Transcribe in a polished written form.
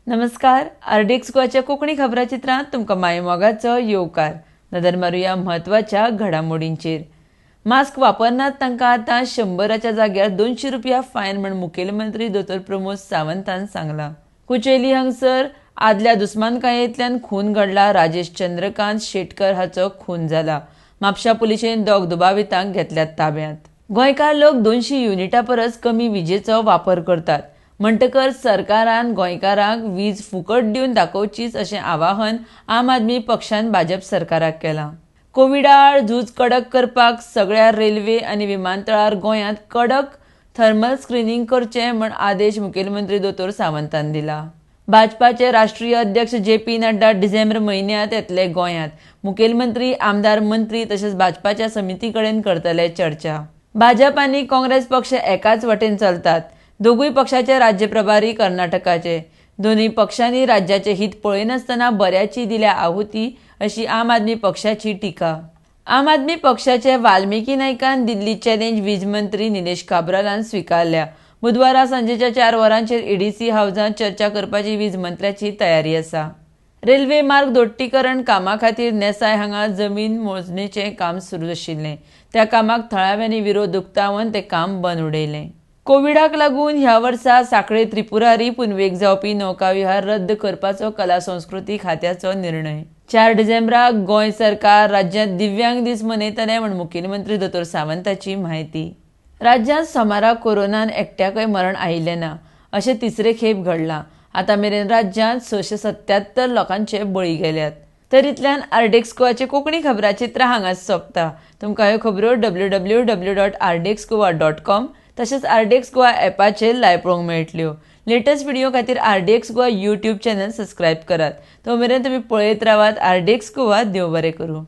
नमस्कार, आरडीएक्स गोवाच्या कोंकणी खबराचित्रांत तुमकां मायमोगाचो येवकार. नदर मारुया म्हत्वाच्या घडामोडींचेर. मास्क वापरनात तांकां आतां 100च्या जाग्यार 200 रुपया फायन म्हूण मुखेलमंत्री दोतोर प्रमोद सावंतान सांगलां. कुचेली हांगसर आदल्या दुस्मानकायेंतल्यान खून घडला. राजेश चंद्रकांत शेटकर हाचो खून जाला. म्हापशा पुलिशेन दोग दुबावितांक घेतल्यात ताब्यांत. गोंयकार लोक 200 युनिटा परस कमी विजेचो वापर करतात म्हणटकच सरकारान गोंयकारांक वीज फुकट दिवन दाखोवचीच अशें आवाहन आम आदमी पक्षान भाजप सरकाराक केलां. कोविडा आड झूज कडक करपाक सगळ्या रेल्वे आनी विमानतळार गोंयांत कडक थर्मल स्क्रिनींग करचें म्हण आदेश मुखेलमंत्री दोतोर सावंतान दिला. भाजपाचे राष्ट्रीय अध्यक्ष जे पी नड्डा डिसेंबर म्हयन्यांत येतले गोंयांत. मुखेलमंत्री, आमदार, मंत्री तशेंच भाजपाच्या समिती कडेन करतले चर्चा. भाजप आनी काँग्रेस पक्ष एकाच वटेन चलतात. दोगूय पक्षाचे राज्य प्रभारी कर्नाटकाचे. दोनूय पक्षांनी राज्याचे हित पळयनासतना बऱ्याची दिल्या आहुती अशी आम आदमी पक्षाची टिका. आम आदमी पक्षाचे वाल्मिकी नायकान दिल्ली चॅलेंज वीज मंत्री निलेश काब्रालान स्विकारल्या. बुधवारा सांजेच्या 4 वरांचेर ईडीसी हावजांत चर्चा करपाची वीज मंत्र्याची तयारी आसा. रेल्वे मार्ग दोट्टीकरण कामा खातीर नेसाय हांगा जमीन मोजणेचें काम सुरू आशिल्लें. त्या कामाक थळाव्यांनी विरोध उक्तावन तें काम बंद उडयलें. कोविडाक लागून ह्या वर्सा सांखळे त्रिपुरारी पुनवेक जावपी नौकाविहार रद्द करपाचो कला संस्कृती खात्याचो निर्णय. 4 डिसेंबराक गोंय सरकार राज्यांत दिव्यांग दीस मनयतले म्हूण मुखेलमंत्री दोतोर सावंताची म्हायती. राज्यांत सोमारा कोरोनान एकट्याकय मरण आयिल्लें ना अशें तिसरे खेप घडलां. आतां मेरेन राज्यांत 677 लोकांचे बळी गेल्यात. तर इतल्यान आरडीएक्स गोवाचे कोंकणी खबराचित्र हांगाच सोंपता. तुमकां ह्यो खबरो www.rdxgoa.com तशेंच आरडीएक्स गोवा ॲपाचेर लायव्ह पळोवंक मेळटल्यो. लेटस्ट व्हिडिओ खातीर RDX Goa YouTube channel subscribe करात. तो मेरेन तुमी पळयत रावात आरडीएक्स गोवा. देव बरें करूं.